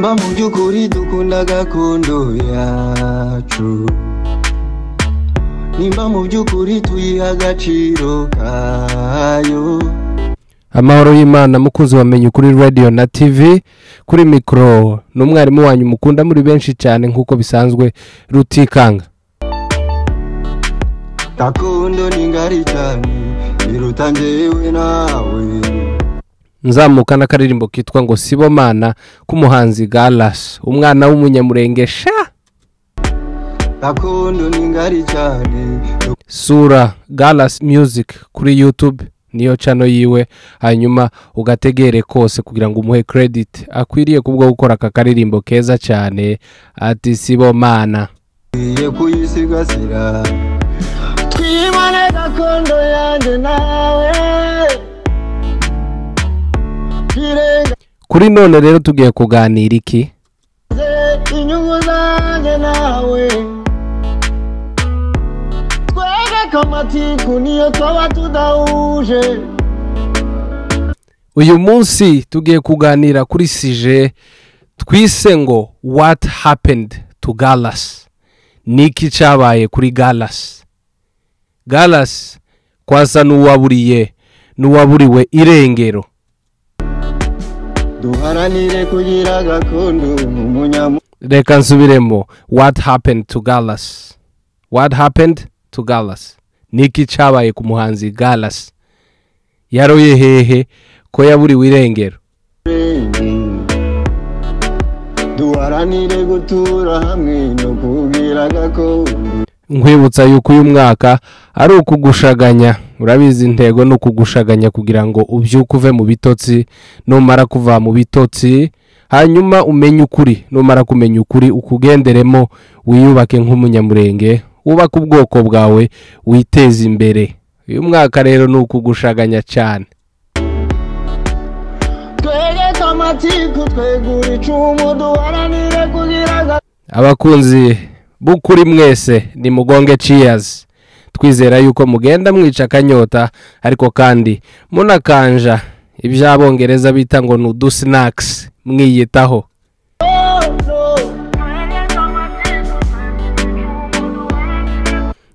Nimba mu by'ukuri dukunda gakondo yacu, nimba mu by'ukuri tuyiha agaciro kayo. Amahoro y'Imana mukunzi wamenye kuri radio na TV, kuri mikro n'umwarimu wanyu mukunda muri benshi cyane nkuko bisanzwe Rutikanga. Gakondo ni ngari cyane iruta njyewe nawe. Nzamuka n'akaririmbo kitwa ngo Sibomana k'umuhanzi Galas, umwana w'umunyamurenge sha. Gakondo ni ngari cyane. Sura Galas Music kuri YouTube niyo channel yiwe, hanyuma ugategere kose kugira ngo umuhe credit akwiriye kubwo gukora aka karirimbo keza cyane ati Sibomana. Iye kuyisigasira twimane gakondo yanjye nawe. Kuri none rero tugiye kuganira iki? Inyungu zanjye nawe twege amatiku niyo twaba tudahuje. Uyu munsi tugiye kuganira kuri sije twise ngo what happened to Galas. Niki cyabaye kuri Galas? Galas kwasa n'uwaburiye n'uwaburiwe irengero. Duharanire kugira gakondo umunyamu. Reka nsubiremo, what happened to Galas? What happened to Galas? Niki cyabaye ku muhanzi Galas? Yaroye hehe ko yaburiwe irengero? Duharanire gutura hamwe no kugira gakondo. Nkwibutsa yuko uyu mwaka ari ukugushaganya. Urabizi intego ni ukugushaganya kugira ngo ubyuke uve mu bitotsi, numara kuva mu bitotsi hanyuma umenye ukuri, numara kumenya ukuri ukugenderemo, wiyubake nk'umunyamurenge, wubake ubwoko bwawe, witeze imbere. Uyu mwaka rero ni ukugushaganya cyane. Abakunzi bukuri mwese ni mugonge cheers. Twizera yuko mugenda mwica akanyota, ariko kandi munakanja iby'abongereza bita ngo ni udu snacks mwiyitaho.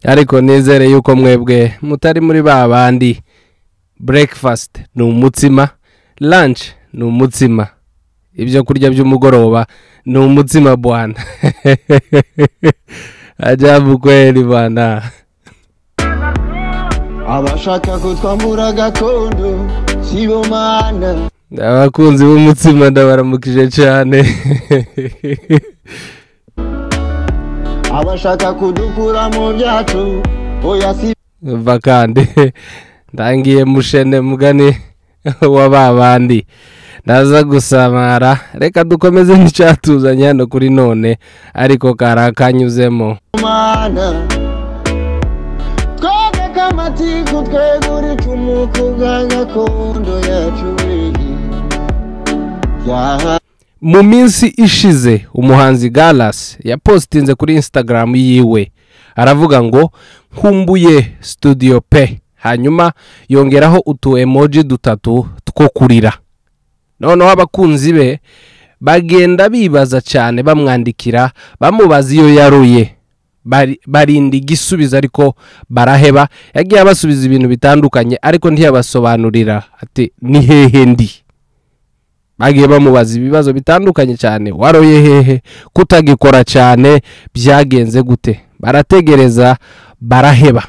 Ariko nizere yuko mwebwe mutari muri ba bandi. Breakfast ni umutsima, lunch ni umutsima, ibyo kurya by'umugoroba ni umutsima bwana. Ajabu kweli bwana. Abashaka kutwambura gakondo Sibomana. Abakunzi b'umutsima ndabaramukije cyane. Abashaka kudukura mu byacu oya si bakande ndangiye mushene mugani wa babandi ndaza gusamara. Reka dukomeze n'icyatuzanye hano kuri none, ariko karakanyuzemo. Mu minsi ishize umuhanzi Galas yapostinze kuri Instagram yiwe aravuga ngo nkumbuye studio pe, hanyuma yongeraho utu emoji dutatu two kurira. Noneho abakunzi be bagenda bibaza cyane, bamwandikira bamubaza iyo yaruye, barinda igisubizo ariko baraheba. Yagiye abasubiza ibintu bitandukanye ariko ntiyabasobanurira ati ni hehe ndi. Bagiye bamubaza ibibazo bitandukanye cyane, waroye hehe, kutagikora cyane byagenze gute? Barategereza baraheba.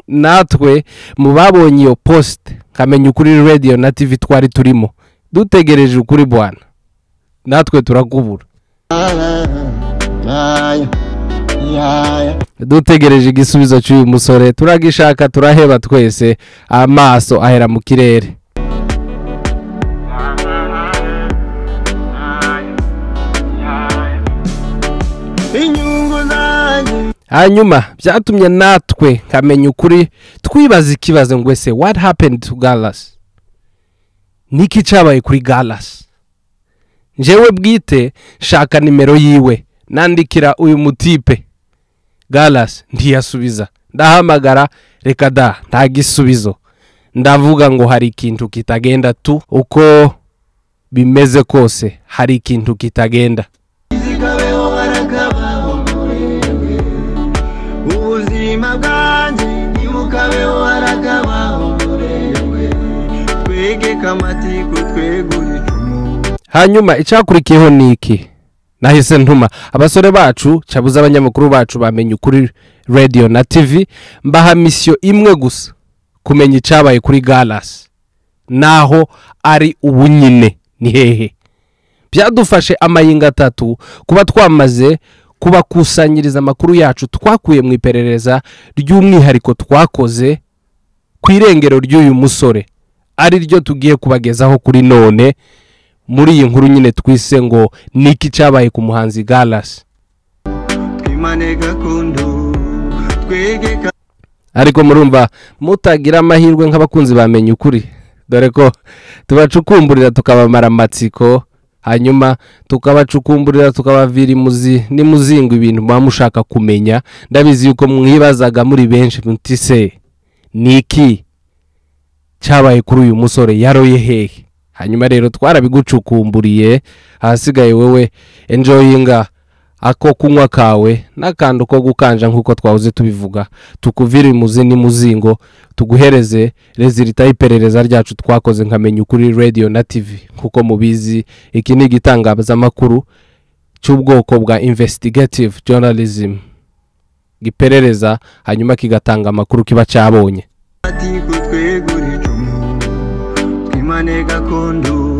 Natwe mu babonye iyo post kamenya kuri radio na TV twari turimo dutegereje ukuri bwana, natwe turakubura. Dutegereje igisubizo cy'uyu musore turagishaka turaheba twese, amaso ahera mu kirere. Hanyuma byatumye natwe kamenya ukuri twibaza ikibazo ngo ese what happened to Galas? Niki cyabaye kuri Galas? Njewe bwite shaka nimero yiwe nandikira uyu mutipe Galas ntiyasubiza, ndahamagara reka da nta gisubizo. Ndavuga ngo hari ikintu kitagenda tu uko bimeze kose hari ikintu kitagenda. Zikabeho harakabaho murenge, ubuzima bwanjye ntibukabeho harakabaho murenge, twegeka amatiku twegura icumu. Hanyuma icyakurikiyeho ni iki? Nahise ntuma abasore bacu, cabuze abanyamakuru bacu bamenye ukuri radio na TV, mbaha misiyo imwe gusa, kumenya icabaye kuri Galas naho ari ubunyine ni hehe. Byadufashe amayinga atatu kuba twamaze kubakusanyiriza amakuru yacu twakuye mu iperereza ry'umwihariko twakoze ku irengero ry'uyu musore, ari ryo tugiye kubagezaho kuri none muri iyi nkuru nyine twise ngo niki cyabaye ku muhanzi Galas. Twimane gakondo twegeka. Ariko murumva mutagira amahirwe nk'abakunzi bamenye ukuri, dore ko tubacukumburira tukabamara amatsiko, hanyuma tukabacukumburira tukabavira imuzi n'imuzingo ibintu muba mushaka kumenya. Ndabizi yuko mwibazaga muri benshi muti se niki cyabaye kuri uyu musore, yaroye hehe? Hanyuma rero twarabigucukumburiye, ahasigaye wewe enjoyinga ako kunywa kawe n'akantu ko gukanja nk'uko twahoze tubivuga, tukuvire imuzi n'imuzingo, tuguhereze rezilita y'iperereza ryacu twakoze nkamenya ukuri radio na TV. Nkuko mubizi iki ni igitangazamakuru cy'ubwoko bwa investigative journalism, giperereza hanyuma kigatanga amakuru kiba cyabonye. Amatiku twegura icumu, twimane gakondo,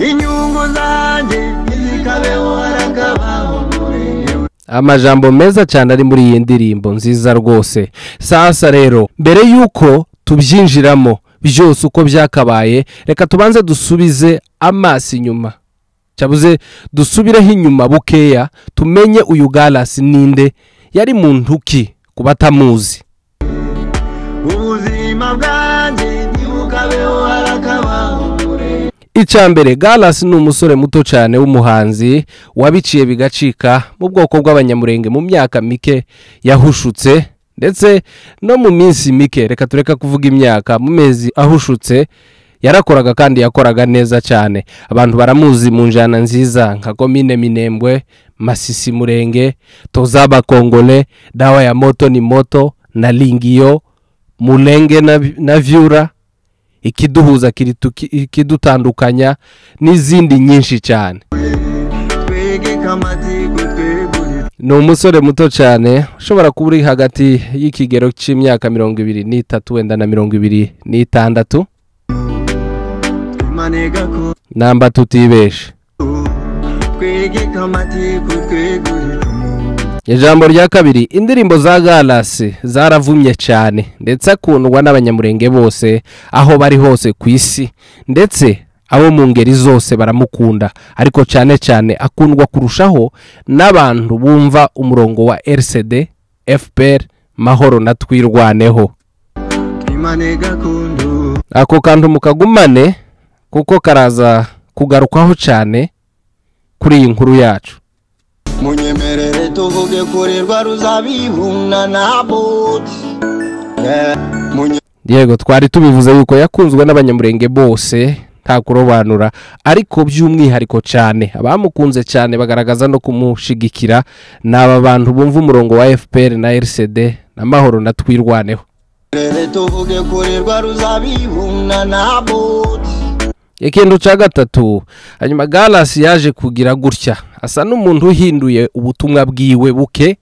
inyungu zanjye ntizikabeho harakabaho murenge. Amajambo meza cyane ari muri iyi ndirimbo nziza rwose. Sasa rero mbere yuko tubyinjiramo byose uko byakabaye, reka tubanze dusubize amaso inyuma, cyabuze dusubireho inyuma bukeya, tumenye uyu Galas ninde, yari muntu ki kubatamuzi. Ubuzima bwanjye ntibukabeho harakabaho murenge. Icya mbere, Galas ni umusore muto cyane w'umuhanzi wabiciye bigacika mu bwoko bw'abanyamurenge mu myaka mike yahushutse, ndetse no mu minsi mike, reka tureka kuvuga imyaka, mu mezi ahushutse yarakoraga kandi yakoraga neza cyane. Abantu baramuzi mu njyana nziza nka Komine Minembwe, Masisi Murenge, Tozaba Kongole, Dawa ya Moto ni Moto na Lingiyo, Mulenge na Vyura, ikiduhuza ikidutandukanya n'izindi nyinshi cyane. Twegeka amatiku twegura. Ni umusore muto cyane ushobora kuba uri hagati y'ikigero cy'imyaka 23 wenda na 26, Twimane gakondo, namba tutibeshe. twegeka amatiku twegura icumu. Ijambo rya kabiri, indirimbo za Galas zaravumye cyane ndetse akundwa n'abanyamurenge bose aho bari hose ku isi, ndetse abo mu ngeri zose baramukunda, ariko cyane cyane akundwa kurushaho n'abantu bumva umurongo wa RCD, FPR, Mahoro na Twirwaneho. Twimane gakondo. Ako kantu mukagumane kuko karaza kugarukwaho cyane kuri iyi nkuru yacu. Munyemerere tuvuge kuri rwa ruzabibu na Naboti. Yego twari tubivuze yuko yakunzwe n'abanyamurenge bose nta kurobanura, ariko by'umwihariko cyane abamukunze cyane bagaragaza no kumushigikira n'aba bantu bumva umurongo wa FPR na RCD na Mahoro na Twirwaneho. Munyemerere tuvuge kuri rwa ruzabibu na Naboti. Ikintu cya gatatu, hanyuma Galas yaje kugira gutya, asa n'umuntu uhinduye ubutumwa bwiwe buke,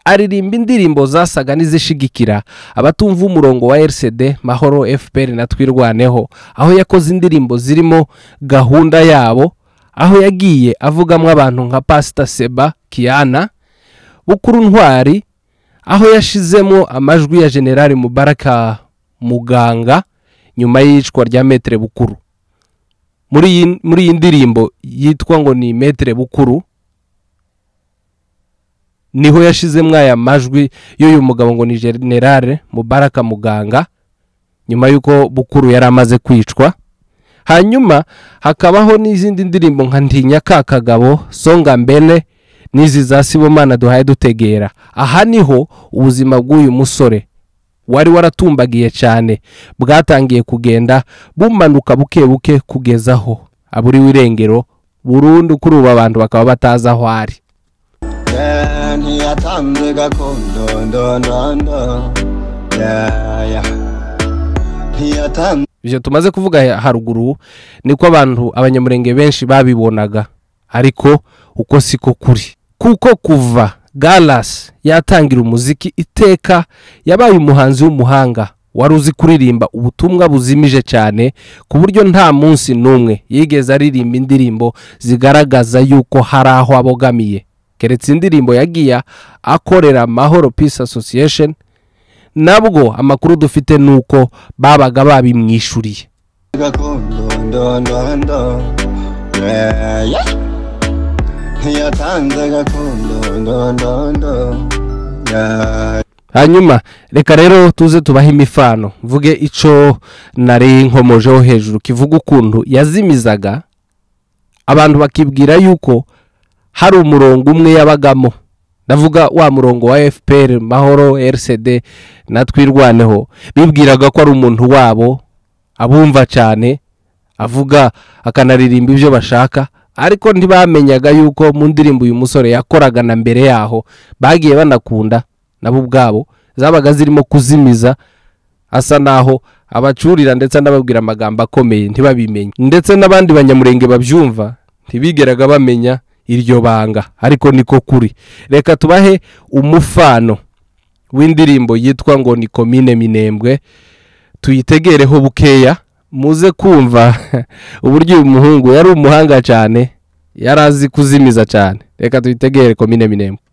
aririmba indirimbo zasaga n'izishigikira abatumva umurongo wa RCD, Mahoro, FPR na Twirwaneho, aho yakoze indirimbo zirimo gahunda yabo, aho yagiye avugamo abantu nka Pastor Seba Kiana, Bukuru Ntwari, aho yashizemo amajwi ya General Mubaraka Muganga nyuma y'iyicwa rya Maître Bukuru. Muri iyi ndirimbo yitwa ngo ni Maître Bukuru, niho yashizemo aya majwi y'uyu mugabo ngo ni General Mubaraka Muganga nyuma y'uko Bukuru yari amaze kwicwa. Hanyuma hakabaho n'izindi ndirimbo nka Ntinya ka Kagabo, Songa Mbele, n'izi za Sibomana duhaye dutegera. Aha niho ubuzima bw'uyu musore wari waratumbagiye cyane bwatangiye kugenda bumanuka buke buke kugezaho aburiwe irengero burundu. Kuri ubu abantu bakaba batazi aho ari. Ntiyatanze gakondo ndo ndo ndo yeah, yeah. Ntiyatanze. Ibyo tumaze kuvuga haruguru niko abantu abanyamurenge benshi babibonaga, ariko uko siko kuri, kuko kuva Galas yatangira umuziki iteka yabaye umuhanzi w'umuhanga wari uzi kuririmba ubutumwa buzimije cyane, ku buryo nta munsi n'umwe yigeze aririmba indirimbo zigaragaza yuko hari aho abogamiye, keretse indirimbo yagiye akorera Mahoro Peace Association. Nabwo amakuru dufite nuko babaga babimwishuriye. Gakondo ndo ndo ndo yeah, yeah. Ntiyatanze gakondo ndo ndo ndo yeah. Hanyuma reka rero tuze tubahe imifano, mvuge ico nari nkomojeho hejuru kivuga ukuntu yazimizaga abantu bakibwira yuko hari umurongo umwe yabagamo. Ndavuga wa murongo wa FPR, Mahoro, RCD na Twirwaneho. Bibwiraga ko ari umuntu wabo abumva cyane, avuga akanaririmba ibyo bashaka, ariko ntibamenyaga yuko mu ndirimbo uyu musore yakoraga na mbere yaho bagiye banakunda nabo ubwabo zabaga zirimo kuzimiza, asa naho abacurira ndetse anababwira amagambo akomeye ntibabimenye, ndetse n'abandi banyamurenge babyumva ntibigeraga bamenya iryo banga, ariko niko kuri. Reka tubahe umufano w'indirimbo yitwa ngo ni Komine Minembwe, tuyitegereho bukeya muze kumva uburyo uyu muhungu yari umuhanga cyane, yarazi kuzimiza cyane. Reka tuyitegere Komine Minembwe.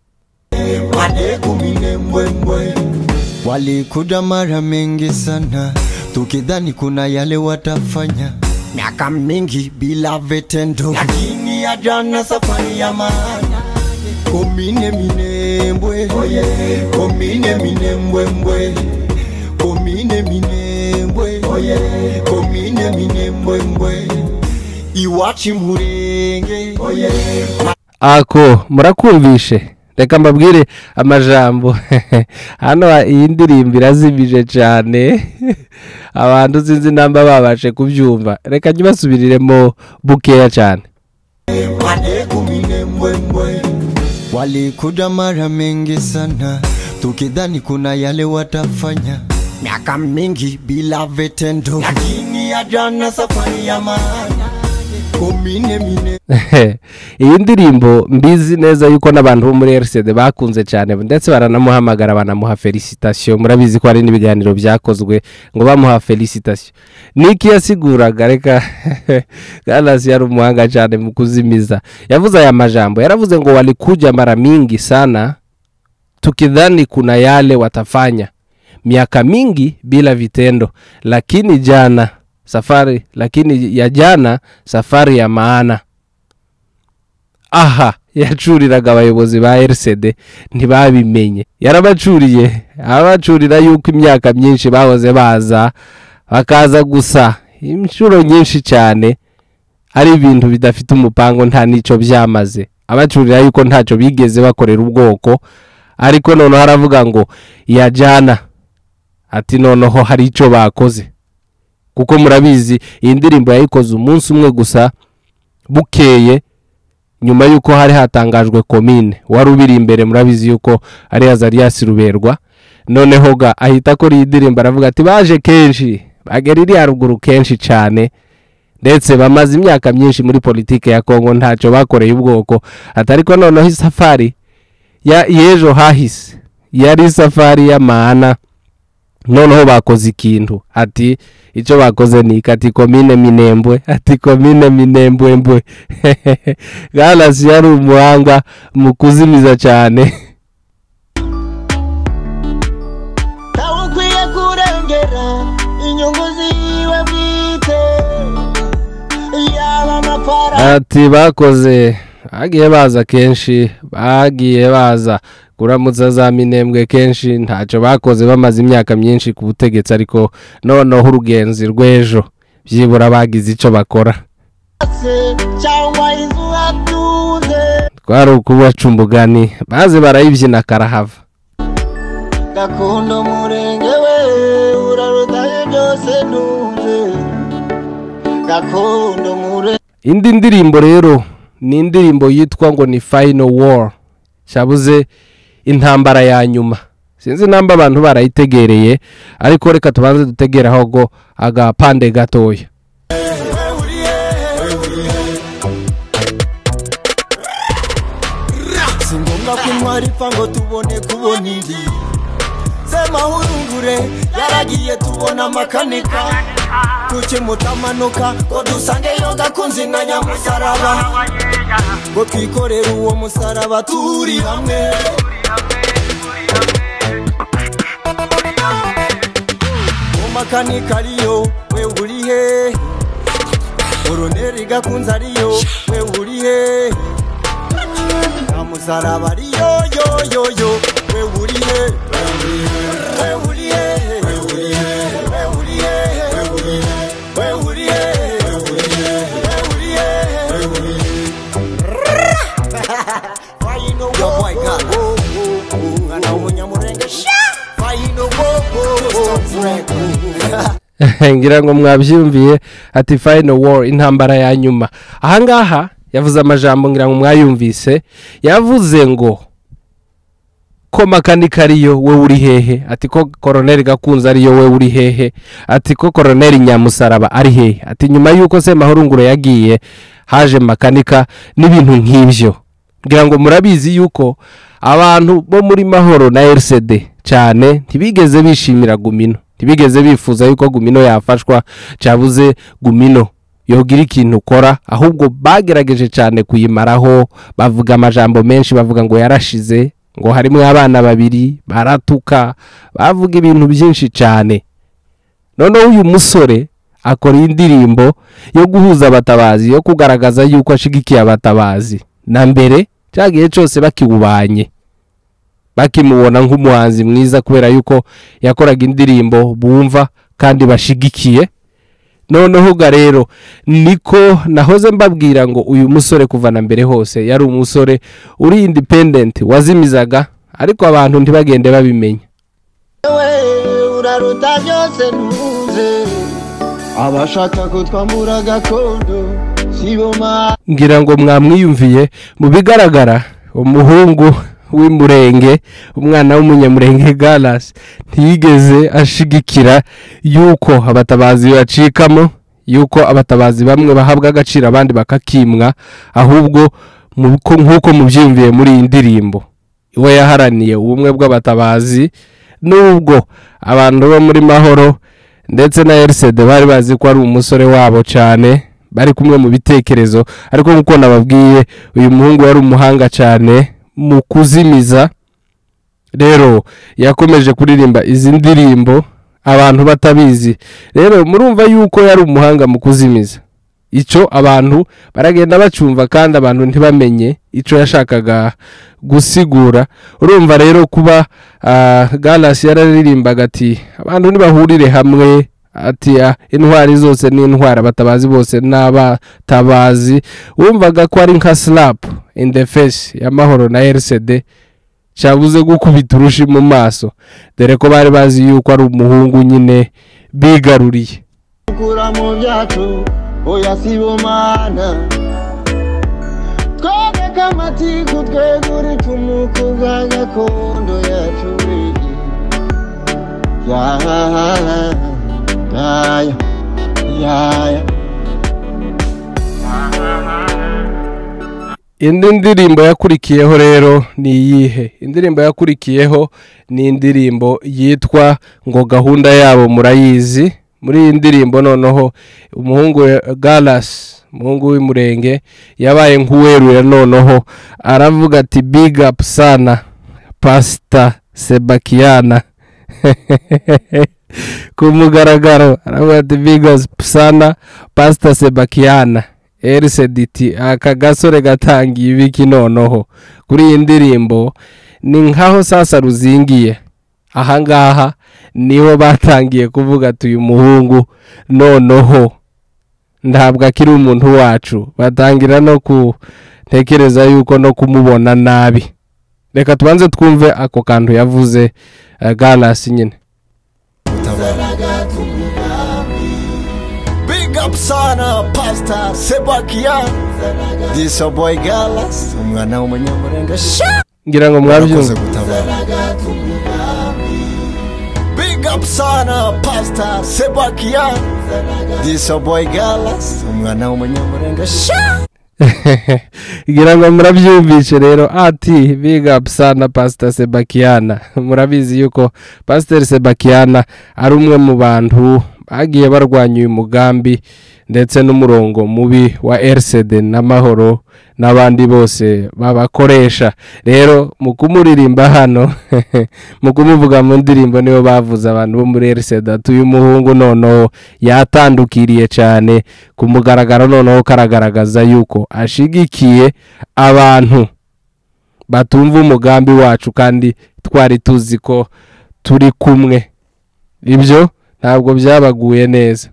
Walikuja mara mingi sana tukidhani kuna yale watafanya, miaka mingi bila vitendo, lakini ya jana safari ya maana. Komine Minembwe, oye, Komine Minembwe mbwe, Komine Minembwe, oye, Komine Minembwe mbwe, iwacu Murenge, oye. Ako murakumvishe, reka mbabwire amajambo hano. Iyi ndirimbo irazimije cyane, abantu sinzi namba babashe kubyumva, reka njye bukeya cyane. Walikuja mara mingi sana tukidhani kuna yale watafanya, miaka mingi bila vitendo, lakini ya jana safari ya maana. Komine mine. Iyi ndirimbo mbizi neza yuko n'abantu bo muri RCD bakunze cyane, ndetse baranamuhamagara banamuha felicitation. Murabizi ko hari n'ibiganiro byakozwe ngo bamuha felicitation. Niki yasiguraga, reka Galas yari umuhanga cyane mu kuzimiza. Yavuze aya majambo, yaravuze ngo walikuja mara mingi sana tukidhani kuna yale watafanya, miaka mingi bila vitendo, lakini jana safari, lakini ya jana safari ya maana. Aha, yacuriraga abayobozi ba RCD ntibabimenye. Yarabacuriye, abacurira yuko imyaka myinshi bahoze baza bakaza gusa inshuro nyinshi cyane ari ibintu bidafite umupango, nta nico byamaze. Abacurira yuko ntacyo bigeze bakorera ubwoko, ariko noneho aravuga ngo ya jana, ati noneho hari ico bakoze. Kuko murabizi iyi ndirimbo yayikoze umunsi umwe gusa bukeye nyuma yuko hari hatangajwe komine wari ubiri imbere, murabizi yuko ari Azarias Ruberwa. Noneho ga ahita akora iyi ndirimbo aravuga ati baje kenshi bagera iri haruguru kenshi cyane, ndetse bamaze imyaka myinshi muri politike ya Kongo ntacyo bakoreye ubwoko, atariko noneho isafari ya yejo hahise yari safari ya maana, noneho bakoze ikintu. Ati icyo bakoze ni ati Komine Minembwe, ati Komine Minembwe mbwe. Galas yari umuhanga mu kuzimiza cyane. Ukwiye kurengera inyungu ziwe bwite, yaba amafaranga. Ati bakoze bagiye baza kenshi, bagiye baza kuramutsa za Minembwe kenshi, ntacyo bakoze bamaze imyaka myinshi ku butegetsi, ariko noneho urugenzi rw'ejo byibura bagize icyo bakora. Cyangwa inzu atunze, Twari ukubaca umugani, baze barayibyina karahava. Gakondo murenge we urarutaye byose ntunze. Gakondo murenge. Indi ndirimbo rero ni indirimbo yitwa ngo ni Final War, cyabuze intambara ya nyuma. Sinzi namba abantu barayitegereye, ariko reka tubanze dutegera aho agapande gatoya. Singombwa kuntwara ipfa ngo tubone kubona indi. Semahurungure yaragiye tubona makanika. Kuki mutamanuka ngo dusangeyo Gakunzi na Nyamusaraba, ngo twikorere uwo musaraba turi hamwe. Makanika ariyo we uri he, Koroneri Gakunzi ariyo we uri he, Nyamusaraba ariyo yo yo yo we uri he, we uri he, we uri he, we uri he, we uri he, we uri he, we uri he. Final war, mwana w'umunyamurenge. Final war. Ngira ngo mwabyumviye ati Final War, intambara ya nyuma. Ahangaha yavuze amajambo ngira ngo mwayumvise. Yavuze ngo ko makanika ariyo we uri hehe, ati ko Koroneri Gakunzi ariyo we uri hehe, ati ko Koroneri Nyamusaraba ari hehe, ati nyuma yuko Semahurungure yagiye haje makanika n'ibintu nk'ibyo. Ngira ngo murabizi yuko abantu bo muri Mahoro na RCD cyane ntibigeze bishimira Gumino, ntibigeze bifuza yuko Gumino yafashwa, cyabuze Gumino yogira ikintu ukora, ahubwo bagerageje cyane kuyimaraho, bavuga amajambo menshi, bavuga ngo yarashize, ngo harimo abana babiri, baratuka, bavuga ibintu byinshi cyane. Noneho uyu musore akora indirimbo yo guhuza abatabazi, yo kugaragaza yuko ashigikiye abatabazi. Na mbere cyagiye cyose bakiwubanye, bakimubona nk'umuhanzi mwiza kubera yuko yakoraga indirimbo bumva kandi bashigikiye. Noneho ga rero niko nahoze mbabwira ngo uyu musore kuva na mbere hose yari umusore uri independent wazimizaga, ariko abantu ntibagende babimenya. Uraruta byose ntunze, abashaka kutwambura gakondo siboma. Ngira ngo mwamwiyumviye. Mu bigaragara umuhungu w'imurenge, umwana w'umunyamurenge Galas, ntiyigeze ashigikira yuko abatabazi bacikamo, yuko abatabazi bamwe bahabwa agaciro abandi bakakimwa, ahubwo nkuko mubyiyumviye muri iyi ndirimbo iwe yaharaniye ubumwe bw'abatabazi. Nubwo abantu bo muri Mahoro ndetse na RCD bari bazi ko ari umusore wabo cyane, bari kumwe mu bitekerezo, ariko nkuko nababwiye uyu muhungu yari umuhanga cyane mu kuzimiza. Rero yakomeje kuririmba izi ndirimbo abantu batabizi. Rero murumva yuko yari umuhanga mu kuzimiza, icyo abantu baragenda bacumva kandi abantu ntibamenye icyo yashakaga gusigura. Urumva rero kuba Galas yararirimbaga ati abantu ntibahurire hamwe, ati intwari zose ni intwari, abatabazi bose n'abatabazi, wumvaga ko ari nka slap in the face ya Mahoro na RCD, cyabuze gukubita urushi mu maso, dore ko bari bazi yuko ari umuhungu nyine bigaruriye. Kura mu byacu oya sibomana, twebwe amatiku twegura icumu ku bwa gakondo yacu. Ya ya ya. Indi ndirimbo yakurikiyeho rero ni iyihe? Indirimbo yakurikiyeho ni indirimbo yitwa ngo gahunda yabo murayizi. Muri iyi ndirimbo noneho umuhungu Galas, umuhungu w'imurenge, yabaye nk'uweruye, noneho aravuga ati big up sana Pastor Sebakiyana. Ku mugaragaro aravuga ati big up sana Pastor Sebakiyana. RCDT aka gasore gatangiye ibiki noneho kuri iyi ndirimbo ni nkaho sasa ruzingiye. Ahangaha niho batangiye kuvuga ati uyu muhungu noneho ntabwo akiri umuntu wacu, batangira no kutekereza yuko no kumubona nabi. Reka tubanze twumve ako kantu yavuze Gallas nyine. Big up sana Pastor Sebakian. This your boy Gallas, umwana w'umunyamurenge. Ngira ngo mwabyumva. Big up sana Pastor Sebakian. This your boy Gallas, umwana w'umunyamurenge. Ngira ngo murabyumvishe rero, ati big up sana Pastor Sebakiana. Murabizi yuko Pastor Sebakiana ari umwe mu bantu bagiye barwanya uyu mugambi ndetse n'umurongo mubi wa RCD n'amahoro n'abandi bose babakoresha. Rero mu kumuririmba hano, mu kumuvuga mu ndirimbo, nibo bavuze abantu bo muri RCD ati uyu muhungu noneho yatandukiriye cyane ku mugaragaro, noneho karagaragaza yuko ashigikiye abantu batumva umugambi wacu kandi twari tuzi ko turi kumwe. Ibyo ntabwo byabaguye neza.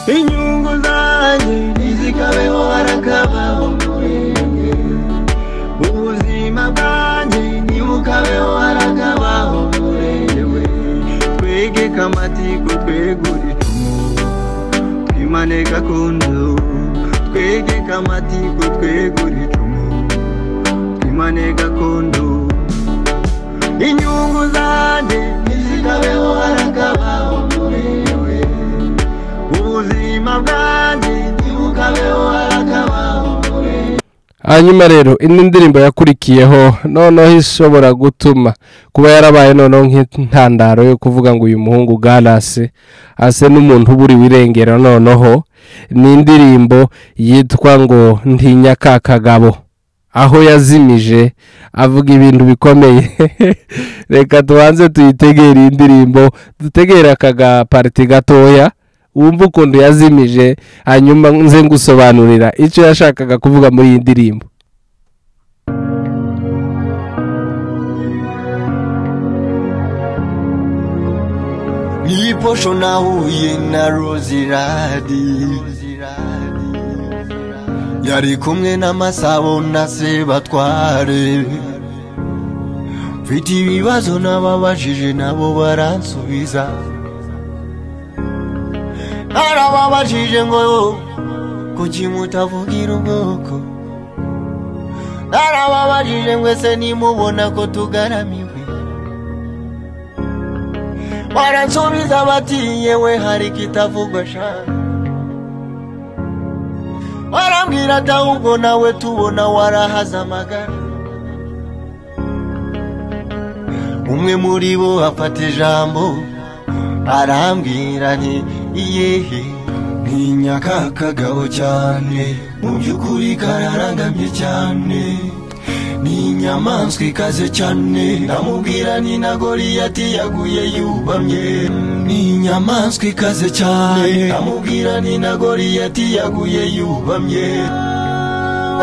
Inyungu zanjye ntizikabeho harakabaho umurenge, ubuzima bwanjye ntibukabeho harakabaho umurenge. Twegeke amatiku twegure icumu twimane gakondo, twegeke amatiku twegure icumu twimane gakondo. Inyungu zanjye ntizikabeho harakabaho umurenge, ubuzima bwanjye ntibukabeho harakabaho umurenge. Hanyuma rero indi ndirimbo yakurikiyeho noneho ishobora gutuma kuba yarabaye noneho nk'intandaro yo kuvuga ngo uyu muhungu Gallas ase n'umuntu uburi wirengera, noneho ni indirimbo yitwa ngo Ntinya ka kagabo, aho yazimije avuga ibintu bikomeye. Reka tubanze tuyitegere iyi ndirimbo, dutegere aka gapariti gatoya wumva ukuntu yazimije, hanyuma nze ngusobanurira icyo yashakaga kuvuga muri iyi ndirimbo. Niposho nahuye na Roziradi, yari kumwe n'Amasabo na Sebatware. Mfite ibibazo nababajije nabo baransubiza, narababajije ngo kuki mutavugira ubwoko, narababajije ngo ese nimubona ko tugaramiwe, baransubiza bati yewe hari kitavugwa sha, barambwira ati ahubwo nawe tubona warahaze amagara. Umwe muri bo afata ijambo arambwira nti iyehe, ntinya ka kagabo cyane, mu by'ukuri kararangamye cyane, ni inyamaswa ikaze cyane. Ndamubwira ni na Goliyati yaguye yubamye, ni inyamaswa ikaze cyane. Ndamubwira ni na Goliyati yaguye yubamye,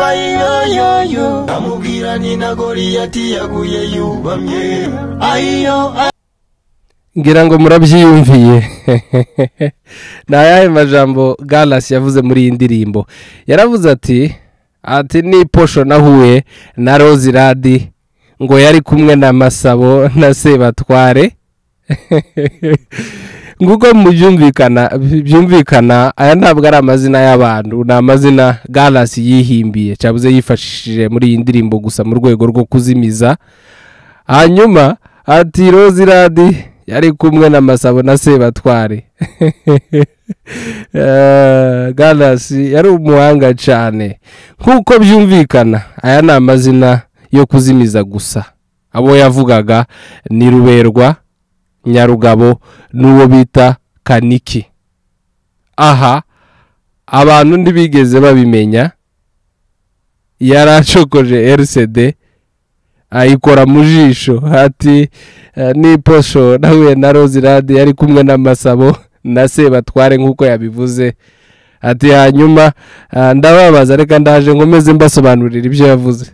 ayoyoyo. Ndamubwira ni na Goliyati yaguye yubamye, ayo. Ngira ngo murabyiyumviye. Ni ayahe majambo Gallas yavuze muri iyi ndirimbo? Yaravuze ati ni posho nahuye na Roziradi ngo yari kumwe na Masabo na Sebatware. Nguko byumvikana aya ntabwo ari amazina y'abantu, ni amazina Gallas yihimbiye cyabuze yifashishije muri iyi ndirimbo gusa mu rwego rwo kuzimiza. Hanyuma ati Roziradi yari kumwe na Masabo na Sebatware. Gallas yari umuhanga cyane. Nkuko byumvikana aya ni amazina yo kuzimiza gusa. Abo yavugaga ni Ruberwa, Nyarugabo n'uwo bita Kaniki. Aha abantu ntibigeze babimenya, yaracokoje RCD ayikora mu jisho ati ni posho nahuye na Roziradi yari kumwe na Masabo na Sebatware nkuko yabivuze. Ati hanyuma ndababaza, reka ndaje nkomeze mbasobanurira ibyo yavuze.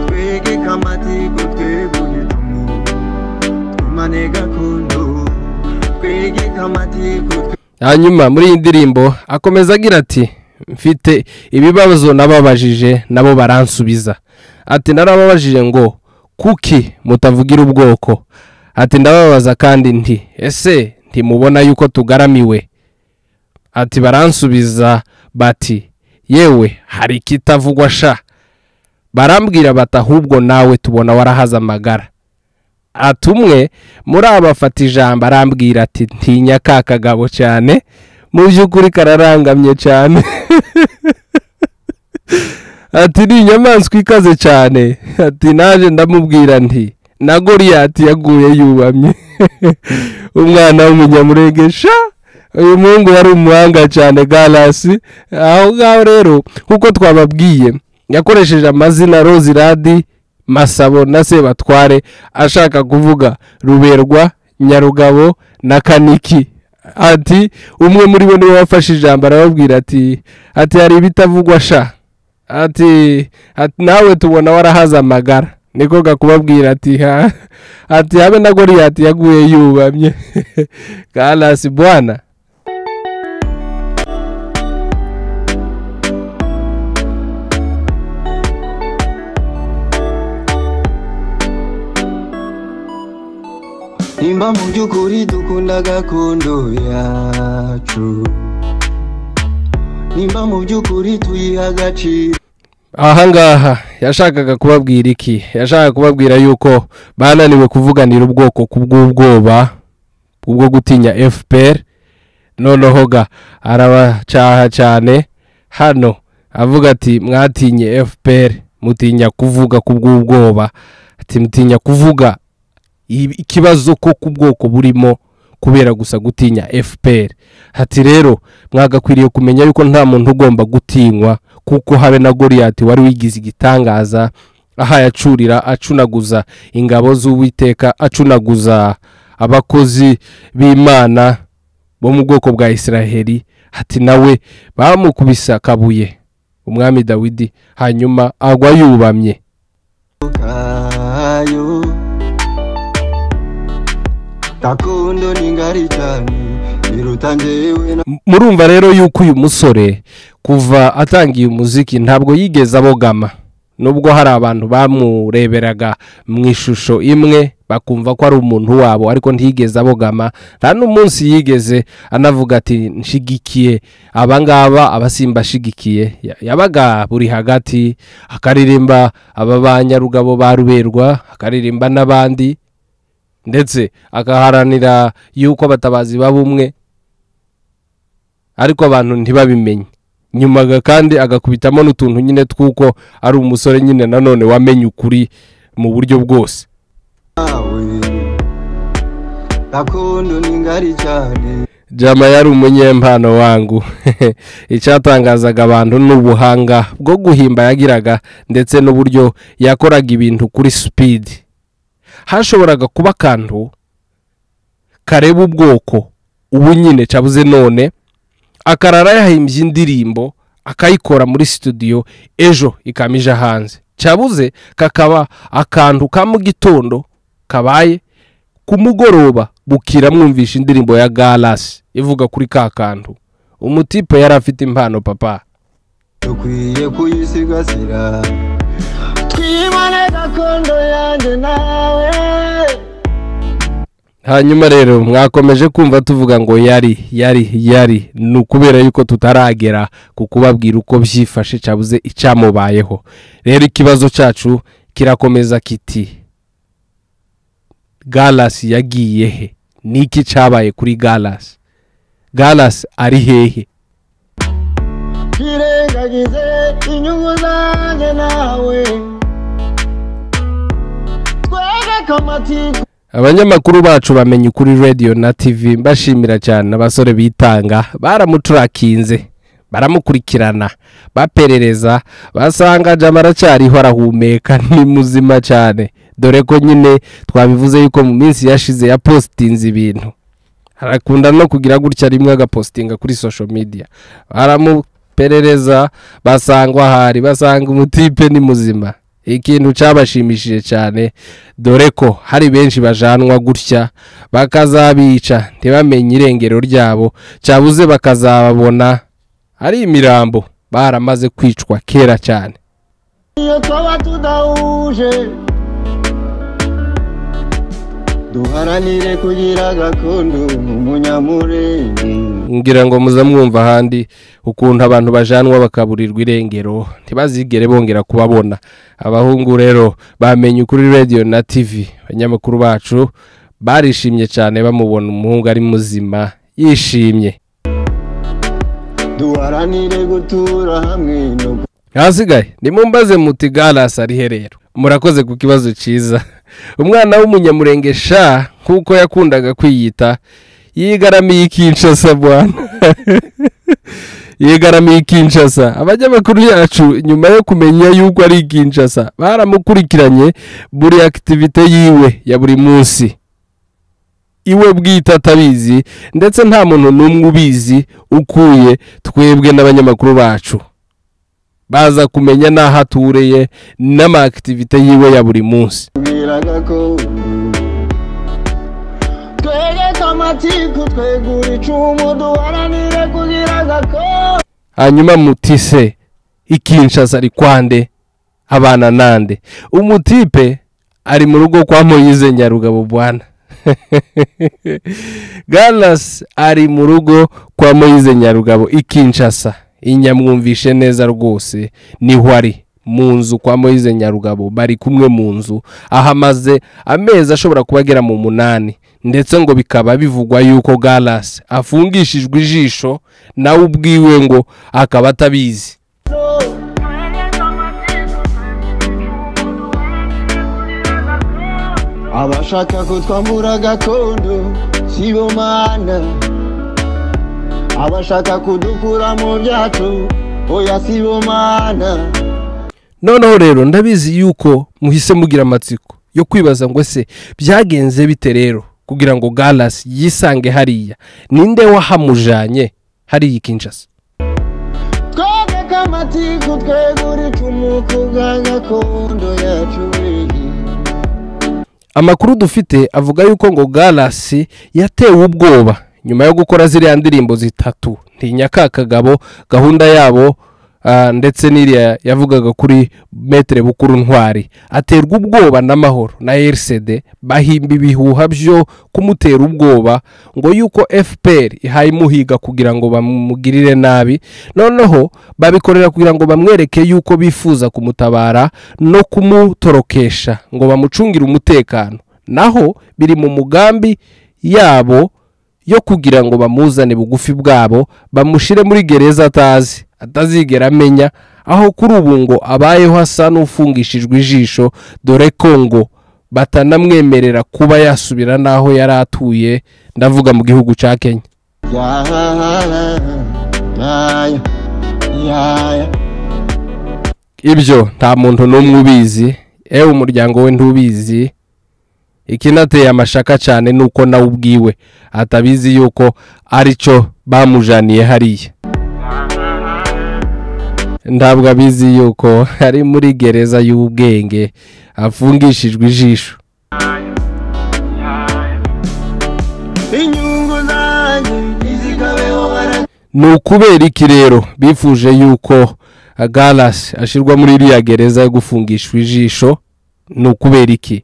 Twegeke amatiku twegure icumu twimane gakondo, twegeke amatiku. Hanyuma muri iyi ndirimbo akomeza agira ati mfite ibibazo nababajije nabo baransubiza. Ati narababajije ngo kuki mutavugira ubwoko? Ati ndababaza kandi nti ese ntimubona yuko tugaramiwe? Ati baransubiza bati yewe hari ikitavugwa sha. Barambwira bati ahubwo nawe tubona warahaza amagara. Ati umwe muri abafata ijambo arambwira ati ntinya ka kagabo cyane, mu by'ukuri kararangamye cyane. Ati ni inyamaswa ikaze cyane. Ati naje ndamubwira nti na Goliyati yaguye yubamye. Umwana w'umunyamurenge sha, uyu muhungu yari umuhanga cyane Galasi. Aho ngaho rero kuko twababwiye yakoresheje amazina Roziradi, Masabo na Sebatware, ashaka kuvuga Ruberwa, Nyarugabo na Kaniki. Ati umwe muri bo niwe wafashe ijambo arababwira ati hari ibitavugwa sha. Ati nawe tubona warahaza amagara. Niko gakubabwira ati ha, ati habe na Goliyati yaguye yubamye. Galasi bwana. Nimba mu by'ukuri dukunda gakondo yacu, nimba mu by'ukuri tuyiha agaciro. Ahangaha yashakaga kubabwira iki? Yashakaga kubabwira yuko bananiwe kuvuganira ubwoko kubw'ubwoba ubwo gutinya FPR. Noneho ga arabacaha cyane hano avuga ati mwatinye FPR, mutinya kuvuga kubw'ubwoba, ati mutinya kuvuga ikibazo ko kubwoko burimo kubera gusa gutinya FPR. Ati rero mwagakwiriye kumenya yuko nta muntu ugomba gutinywa, kuko habe na Goliyati wari wigize igitangaza aha yacurira acunaguza ingabo z'Uwiteka, acunaguza abakozi b'Imana bo mu bwoko bwa Israheli. Ati nawe bamukubisa kabuye umwami Dawidi, hanyuma agwa yubamye. Murumva rero yuko uyu musore kuva atangiye umuziki ntabwo yigeze abogama, nubwo hari abantu bamureberaga mu ishusho imwe bakumva ko ari umuntu wabo, ariko ntiyigeze abogama. Nta n'umunsi yigeze anavuga ati nshigikiye abangaba abasimba ashigikiye. Yabaga buri hagati, akaririmba aba banyarugabo ba Ruberwa, akaririmba n'abandi, ndetse akaharanira yuko abatabazi babumwe, ariko abantu ntibabimenye. Nyuma kandi agakubitamo n'utuntu nyine twuko ari umusore nyine nanone wamenye ukuri mu buryo bwose. Jama yari umunyempano wangu. Icyatangazaga abantu n'ubuhanga bwo guhimba yagiraga, ndetse n'uburyo yakoraga ibintu kuri speed. Hashoboraga kuba akantu kareba ubwoko ubu nyine cabuze none, akarara yahimbye indirimbo akayikora muri studio, ejo ikamija hanze. Cabuze kakaba akantu ka mu gitondo kabaye kumugoroba bukira mwumvisha indirimbo ya Galasi ivuga kuri ka kantu. Umutipe yari afite impano papa. Dukwiye kuyisigasira twibane gakondo yanjye nawe. Hanyuma rero mwakomeje kumva tuvuga ngo yari yari yari, ni ukubera yuko tutaragera ku kubabwira uko byifashe cabuze icyamubayeho. Rero ikibazo cyacu kirakomeza kiti Galasi yagiye he? Niki cyabaye kuri Galasi? Galasi ari hehe? Kirengagize inyungu zanjye nawe twege kamati. Abanyamakuru bacu bamenye kuri radio na TV, mbashimira cyane abasore bitanga, baramuturakinze, baramukurikirana, baperereza, basanga Jama aracyariho arahumeka, ni muzima cyane. Dore ko nyine twabivuze yuko mu minsi yashize ya postinze ibintu, arakunda no kugira gutya rimwe agapostinga kuri social media. Baramuperereza basangwa hari, basanga umutipe ni muzima. Ikintu cyabashimishije cyane, dore ko hari benshi bajanwa gutya bakazabica ntibamenye irengero ryabo, cyabuze bakazababona ari imirambo baramaze kwicwa kera cyane. Iyo twaba tudahuje, duharanire kugira gakondo umunyamurenge. Ngira ngo muza mwumva ahandi ukuntu abantu bajanwa bakaburirwa irengero, ntibazigere bongera kubabona. Abahungu rero bamenye kuri radio na TV, abanyamakuru bacu barishimye cyane bamubona umuhungu ari muzima yishimye. Duharanire gutura hamwe no Hasigaye nimumbaze muti Galas ari he rero? Murakoze ku kibazo ciza. Umwana w'umunyamurenge sha, nkuko yakundaga kwiyita, yigaramiye Kinshasa bwana. Yigaramiye Kinshasa. Abanyamakuru yacu nyuma yo kumenya yuko ari Kinshasa baramukurikiranye buri activité yiwe ya buri munsi, iwe bwite atabizi, ndetse nta muntu n'umwe ubizi ukuye twebwe n'abanyamakuru bacu. Baza kumenya n'aho atureye n'ama activité yiwe ya buri munsi. Kugira gakondo. Twegeke amatiku, twegure icumu, duharanire kugira gakondo. Hanyuma mutise ikinshasa ari kwande abana nande? Umutipe ari mu rugo kwa Moyize Nyarugabo bwana. Galas ari mu rugo kwa Moyize Nyarugabo ikinshasa. Inyamwumvishe neza rwose, niho ari mu nzu kwa Moyize Nyarugabo, bari kumwe mu nzu ahamaze amezi ashobora kubagera mu 8, ndetse ngo bikaba bivugwa yuko Galas afungishijwe ijisho nawe ubwiwe ngo akaba atabizi. Abashaka kutwambura gakondo sibo mana, abashaka kudukura mu byacu oya sibo mana. Noneho rero ndabizi yuko muhise mugira amatsiko yo kwibaza ngo ese byagenze bite rero kugira ngo Galas yisange hariya? Ninde wahamujanye hariya Kinshasa? Twegeke amatiku, twegure icumu kubwa gakondo yacu. Amakuru dufite avuga yuko ngo Galas yatewe ubwoba nyuma yo gukora ziriya ndirimbo zitatu, Ntinya ka Kagabo, gahunda yabo, ndetse n'iriya yavugaga kuri Maître Bukuru Ntwari. Aterwa ubwoba n'amahoro na RCD, bahimba ibihuha byo kumutera ubwoba ngo yuko FPR ihaye imuhiga kugira ngo bamugirire nabi. Noneho babikorera kugira ngo bamwereke yuko bifuza kumutabara no kumutorokesha ngo bamucungire umutekano, naho biri mu mugambi yabo yo kugira ngo bamuzane bugufi bwabo bamushire muri gereza atazi, atazigera amenya aho kuri ubu ngo abayeho asa n'ufungishijwe ijisho, dore ko ngo batanamwemerera kuba yasubira naho yari atuye, ndavuga mu gihugu ca Kenya. Ibyo nta muntu n'umwe ubizi, ewe umuryango we ntubizi. Ikinateye amashaka cyane nuko nawe ubwiwe atabizi yuko arico bamujaniye hariya. Ntabwo abizi yuko ari muri gereza y'ubwenge afungishijwe ijisho. Ni ukubera iki rero bifuje yuko Galas ashirwa muri iriya gereza yo gufungishwa ijisho? Ni ukubera iki?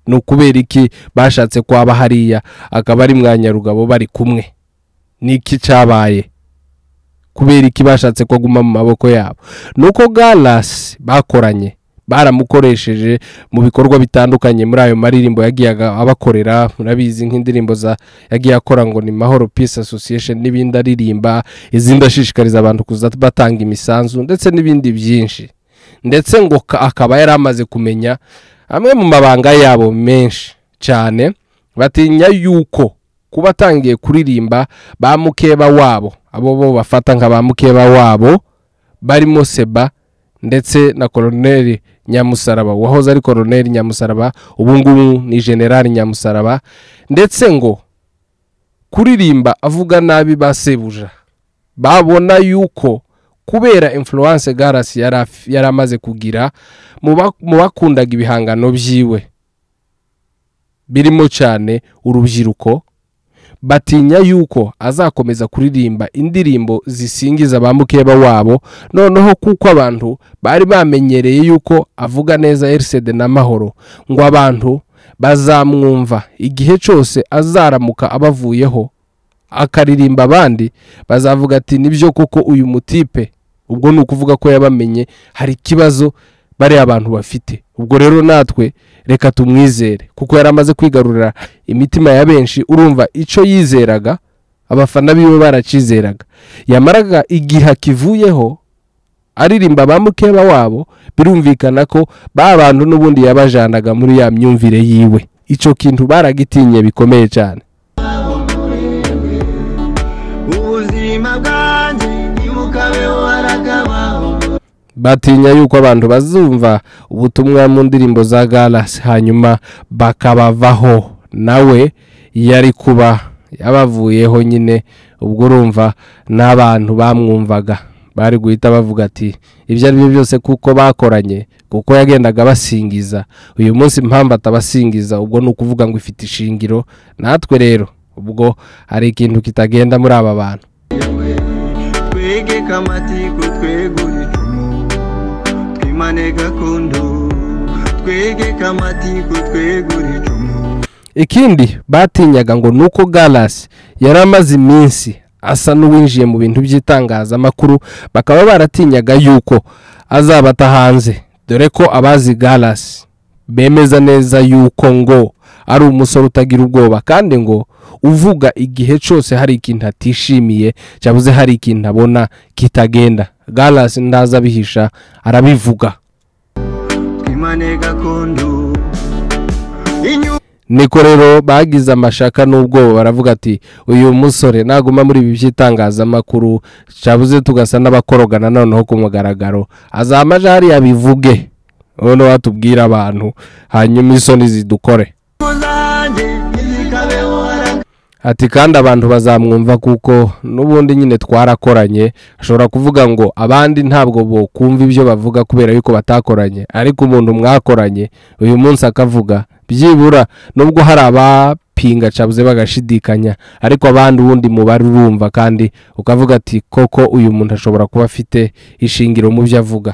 Ni ukubera iki bashatse kwaba hariya akaba ari Mwanyarugabo bari kumwe? Niki cyabaye? Kubera iki bashatse kwaguma mu maboko yabo? Nuko Galas bakoranye, baramukoresheje mu bikorwa bitandukanye muri ayo maririmbo yagiye abakorera. Murabizi nk'indirimbo za yagiye akora ngo ni Mahoro Peace Association n'ibindi aririmba, izindi ashishikariza abantu kuza batanga imisanzu ndetse n'ibindi byinshi. Ndetse ngo akaba yaramaze kumenya amwe mu mabanga yabo menshi cyane, batinya yuko kuba atangiye kuririmba ba mukeba wabo, abo bo bafata nka ba mukeba wabo barimo Seba ndetse na Colonel Nyamusaraba, wahoze ari Colonel Nyamusaraba, ubu ngubu ni General Nyamusaraba. Ndetse ngo kuririmba avuga nabi ba sebuja, babona yuko kubera influence Galas yaramaze kugira mu bakundaga ibihangano byiwe birimo cyane urubyiruko, Batinya yuko azakomeza kuririmba indirimbo zisingiza ba mukeba wabo, noneho kuko abantu bari bamenyereye yuko avuga neza RCD na Mahoro, ngo abantu bazamwumva igihe cyose azaramuka abavuyeho akaririmba abandi bazavuga ati nibyo koko uyu mutipe. Ubwo ni ukuvuga ko yabamenye hari ikibazo bari abantu bafite. Ubwo rero natwe reka tumwizere kuko yaramaze kwigarurira imitima ya benshi. Urumva icyo yizeraga abafana biwe baracizeraga, yamaraga igihe akivuyeho aririmba ba mukeba wabo, birumvikana ko ba bantu n'ubundi yabajanaga muri ya myumvire yiwe. Icyo kintu baragitinye bikomeye cyane. Batinya yuko abantu bazumva ubutumwa mu ndirimbo za Gallas hanyuma bakabavaho, nawe yari kuba yabavuyeho nyine. Ubwo urumva n'abantu bamwumvaga bari guhita bavuga ati ibyo ari byo byose kuko bakoranye, kuko yagendaga basingiza. Uyu munsi impamvu atabasingiza ubwo ni ukuvuga ngo ifite ishingiro. Natwe rero ubwo hari ikintu kitagenda muri aba bantu. Ikindi batinyaga ngo nuko Gallas yaramaze iminsi asa n'uwinjiye mu bintu by'itangazamakuru, bakaba baratinyaga yuko azabata hanze, dore ko abazi Gallas bemeza neza yuko ngo ari umusore utagira ubwoba, kandi ngo uvuga igihe cyose hari ikintu atishimiye cyabuze hari ikintu abona kitagenda. Gallas ndaza bihisha arabivuga. Niko rero bagize amashaka n'ubwoba baravuga ati uyu musore naguma muri ibi by'itangazamakuru cyabuze tugasa n'abakorogana noneho ku mugaragaro, azamaje hari abivuge noneho watubwira abantu hanyuma isoni zidukore. Ati kandi abantu bazamwumva kuko n'ubundi nyine twarakoranye. Ashobora kuvuga ngo abandi ntabwo bo kumva ibyo bavuga kubera yuko batakoranye, ariko umuntu mwakoranye uyu munsi akavuga byibura, nubwo hari abapinga cabuze bagashidikanya, ariko abandi ubundi mubari urumva kandi ukavuga ati koko uyu muntu ashobora kuba afite ishingiro mu byo avuga.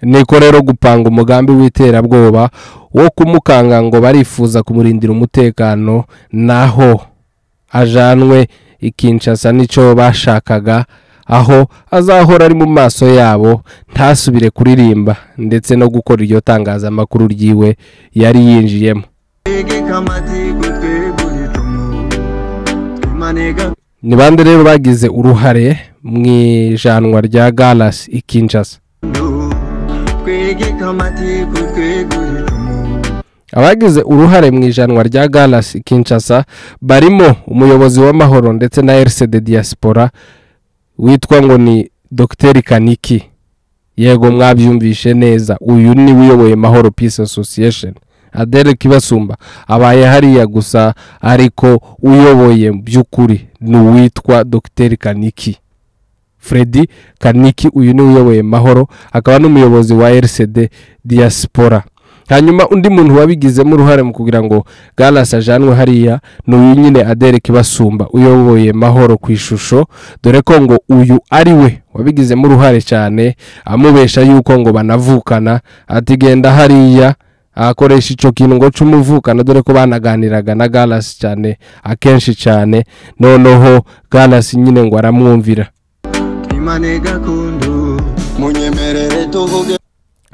Niko rero gupanga umugambi w'iterabwoba wo kumukanga ngo barifuza kumurindira umutekano, naho ajanwe i Kinshasa nico bashakaga, aho azahora ari mu maso yabo ntasubire kuririmba ndetse no gukora iryo tangazamakuru ryiwe yari yinjiyemo. Ni bande rero bagize uruhare mu ijanwa rya Gallas i Kinshasa? Abagize uruhare mu ijanwa rya Gallas i Kinshasa barimo umuyobozi w'amahoro ndetse na RCD Diaspora witwa ngo ni Dr Kaniki. Yego mwabyumvishe neza, uyu ni uyoboye Mahoro Peace Association. Adele Kibasumba abaye hariya gusa, ariko uyoboye by'ukuri ni uwitwa Dr Kaniki. Freddy Kaniki uyu ni uyoboye Mahoro, akaba n'umuyobozi wa RCD Diaspora. Hanyuma undi muntu wabigizemo uruhare mu kugira ngo Gallas ajanwe hariya ni uyu nyine Adele Kibasumba uyoboye Mahoro ku ishusho, dore ko ngo uyu ari we wabigizemo uruhare cyane, amubesha yuko ngo banavukana, ati genda hariya akoresha ico kintu ngo cumuvukana, dore ko banaganiraga na Gallas cyane akenshi cyane. Noneho Gallas nyine ngo aramwumvira.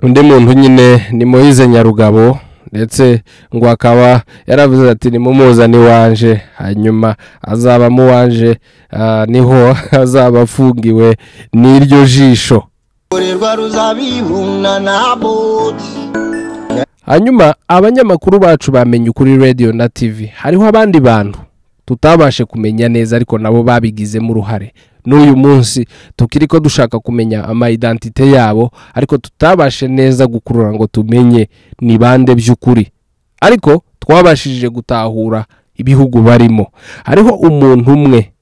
Undi muntu nyine ni Moise Nyarugabo, ndetse ngo akaba yaravuze ati ni mumuzani wanje, hanyuma azaba muwanje, niho azaba afungiwe n'iryo jisho. Hanyuma abanyamakuru bacu bamenye kuri radio na TV hariho abandi bantu tutabashe kumenya neza, ariko nabo babigizemo uruhare. N'uyu munsi tukiriko dushaka kumenya ama identite yabo, ariko tutabashe neza gukurura ngo tumenye ni bande by'ukuri, ariko twabashije gutahura ibihugu barimo. Hariho umuntu umwe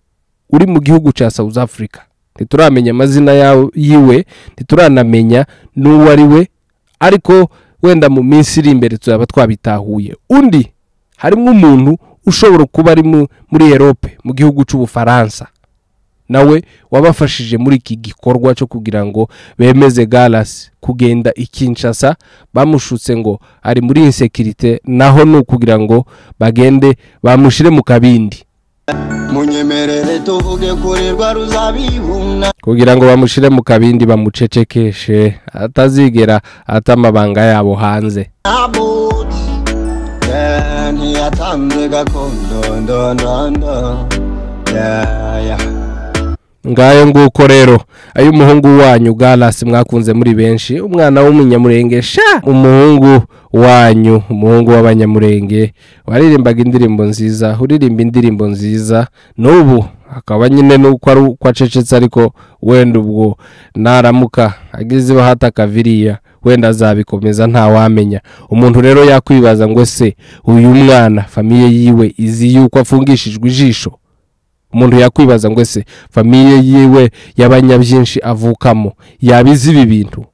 uri mu gihugu ca South Africa Ntituramenya amazina yiwe, ntituranamenya n'uwo ari we, ariko wenda mu minsi iri imbere tuzaba twabitahuye. Undi harimo umuntu ushobora kuba ari muri Europe, mu gihugu c'Ubufaransa, nawe wabafashije muri iki gikorwa cyo kugira ngo bemeze Galas kugenda i Kinshasa. Bamushutse ngo ari muri insécurité, naho ni ukugira ngo bagende bamushire mu kabindi, Munyemerere tuvuge kuri rwa ruzabibuna, kugira ngo bamushire mu kabindi bamucecekeshe atazigera ata amabanga yabo hanze. Abuti ntiyatanze gakondo ndondo yeah, yeah. Ngayo nguko rero ayo umuhungu wanyu Galas mwakunze muri benshi, umwana w'umunyamurenge sha, umuhungu wanyu, umuhungu w'abanyamurenge waririmbaga indirimbo nziza, uririmba indirimbo nziza n'ubu akaba nyine nuko ari uko acecetse, ariko wenda ubwo naramuka ageze bahataka viriya wenda azabikomeza, ntawamenya. Umuntu rero yakwibaza ngo se uyu mwana famille yiwe izi yuko afungishijwe ijisho? Umuntu yakwibaza ngo ese famille yiwe y'abanyabyinshi avukamo yabizi ibi bintu?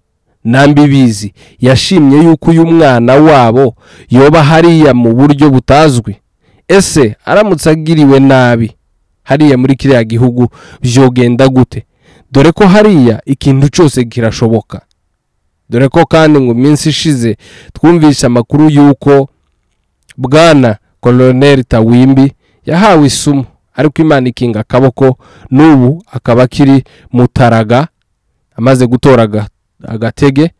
Nambi bizi, yashimye yuko uyu mwana wabo yoba hariya mu buryo butazwi? Ese aramutse agiriwe nabi hariya muri kiriya gihugu byogenda gute? Dore ko hariya ikintu cyose kirashoboka. Dore ko kandi ngo minsi ishize twumvishe amakuru yuko bwana Colonel Tawimbi yahawe isumu, ariko Imana ikinga akaboko, n'ubu akaba akiri mutaraga amaze gutora agatege.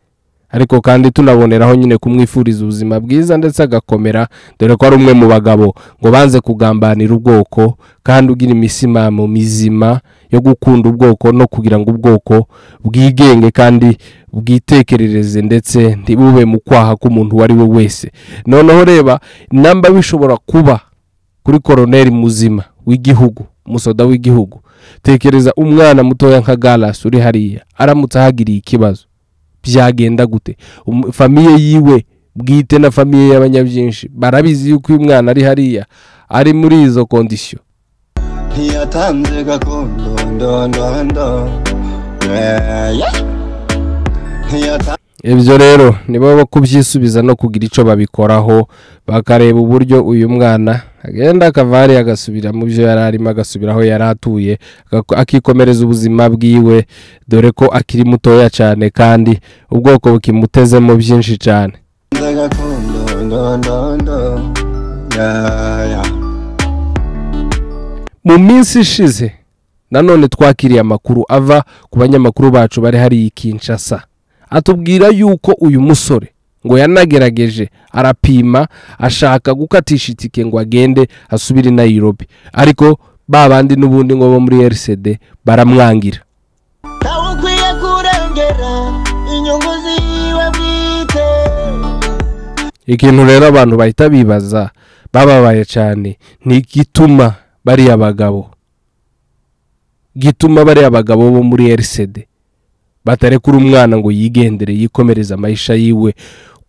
Ariko kandi tunaboneraho nyine kumwifuriza ubuzima bwiza ndetse agakomera, dore ko ari umwe mu bagabo ngo banze kugambanira ubwoko, kandi ugira imisimamo mizima yo gukunda ubwoko no kugira ngo ubwoko bwigenge kandi bwitekerereze, ndetse ntibube mu kwaha k'umuntu uwo ari we wese. Noneho reba namba bishobora kuba kuri koroneri muzima w'igihugu, umusoda w'igihugu, tekereza umwana mutoya nka Galas uri hariya aramutse ahagiriye ikibazo byagenda gute? Famille yiwe bwite na famille y'abanyabyinshi barabizi yuko uyu mwana ari hariya ari muri izo condition. Ntiyatanze gakondo ndondo yeah, yeah. Ibyo rero nibo bo kubyisubiza no kugira ico babikoraho, bakareba uburyo uyu mwana agenda akava hariya agasubira mu byo yari arimo, agasubira aho yari atuye, akikomereza ubuzima bwiwe, dore ko akiri mutoya cyane kandi ubwoko bukimutezemo byinshi cyane. Mu minsi ishize nanone twakiriye amakuru ava ku banyamakuru bacu bari hari i Kinshasa, atubwira yuko uyu musore ngo yanagerageje arapima ashaka gukatisha itike ngo agende asubire i Nairobi, ariko babandi n'ubundi ngo bo muri RCD baramwangira. Ukwiye kurengera inyungu ziwe bwite. Ikintu rero abantu bahita bibaza bababaye cyane ni igituma bariya bagabo, gituma bariya bagabo bo muri RCD batarekura umwana ngo yigendere yikomereze amaisha yiwe,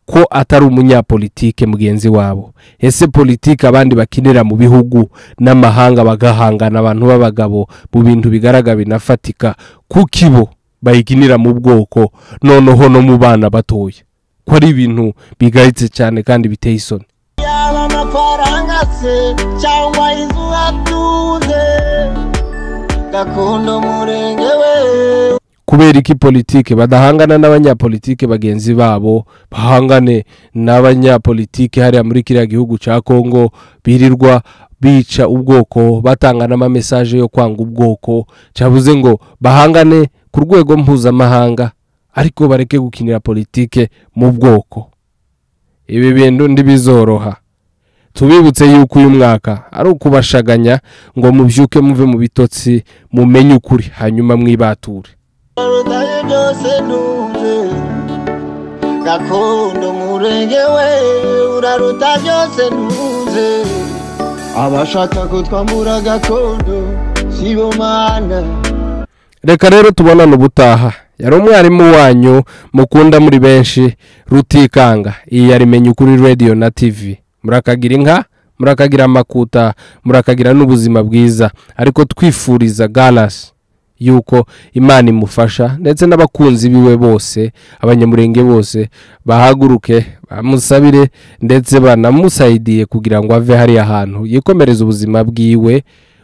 ko atari umunyapolitike mugenzi wabo. Ese politike abandi bakinira mu bihugu n'amahanga bagahangana abantu b'abagabo mu bintu bigaragara binafatika, kuki bo bayikinira mu bwoko noneho no mu bana batoya? Ko ari ibintu bigayitse cyane kandi biteye isoni. Yaba amafaranga se cyangwa inzu atuze gakondo murenge we. Kubera iki politike badahangana n'abanyapolitike bagenzi babo, bahangane n'abanyapolitike hariya muri kiriya gihugu ca Kongo birirwa bica ubwoko, batanga n'ama message yo kwanga ubwoko, cyabuze ngo bahangane ku rwego mpuzamahanga, ariko bareke gukinira politike mu bwoko. Ibi bintu ndibizoroha. Tubibutse yuko uyu mwaka ari ukubashaganya ngo mubyuke muve mu bitotsi, mumenye ukuri hanyuma mwibature. Gakondo murenge we uraruta byose ntuze, abashaka kutwambura gakondo sibo mana. Reka rero tubonane ubutaha. Yari umwarimu wanyu mukunda muri benshi Rutikanga. Iyi yari Menya Ukuri Radio na TV. Murakagira inka, murakagira amakuta, murakagira n'ubuzima bwiza, ariko twifuriza Galas yuko Imana imufasha, ndetse n'abakunzi biwe bose, Abanyamurenge bose bahaguruke bamusabire ndetse banamusayidiye kugira ngo ave hariya hantu yikomereze ubuzima bwiwe.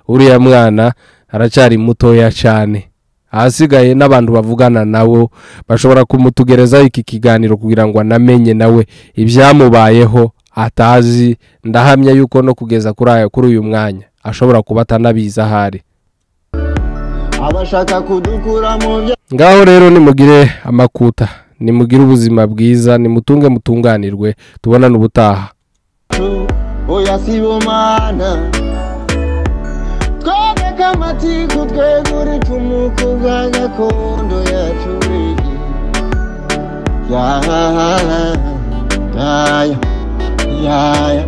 Uriya mwana aracyari mutoya cyane, ahasigaye n'abantu bavugana nabo bashobora kumutugerezaho iki kiganiro kugira ngo anamenye nawe ibyamubayeho atazi. Ndahamya yuko no kugeza kuri uyu mwanya ashobora kuba atanabizi ahari. Abashaka kudukura mu bya Ngaho rero nimugire amakuta, nimugire ubuzima bwiza, nimutunge mutunganirwe, tubonane ubutaha. Oya sibo mana, twebwe amatiku, twegura icumu ku bwa gakondo yacu. Ya ya ya ya.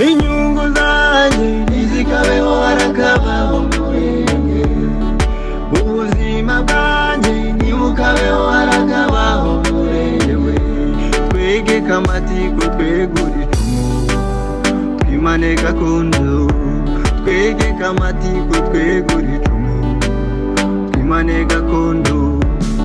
Inyungu zanjye ntizikabeho, harakabaho Murenge. Ubuzima bwanjye ntibukabeho, harakabaho Murenge. Twegeke amatiku, twegure icumu, twimane gakondo. Twegeke amatiku, twegure icumu.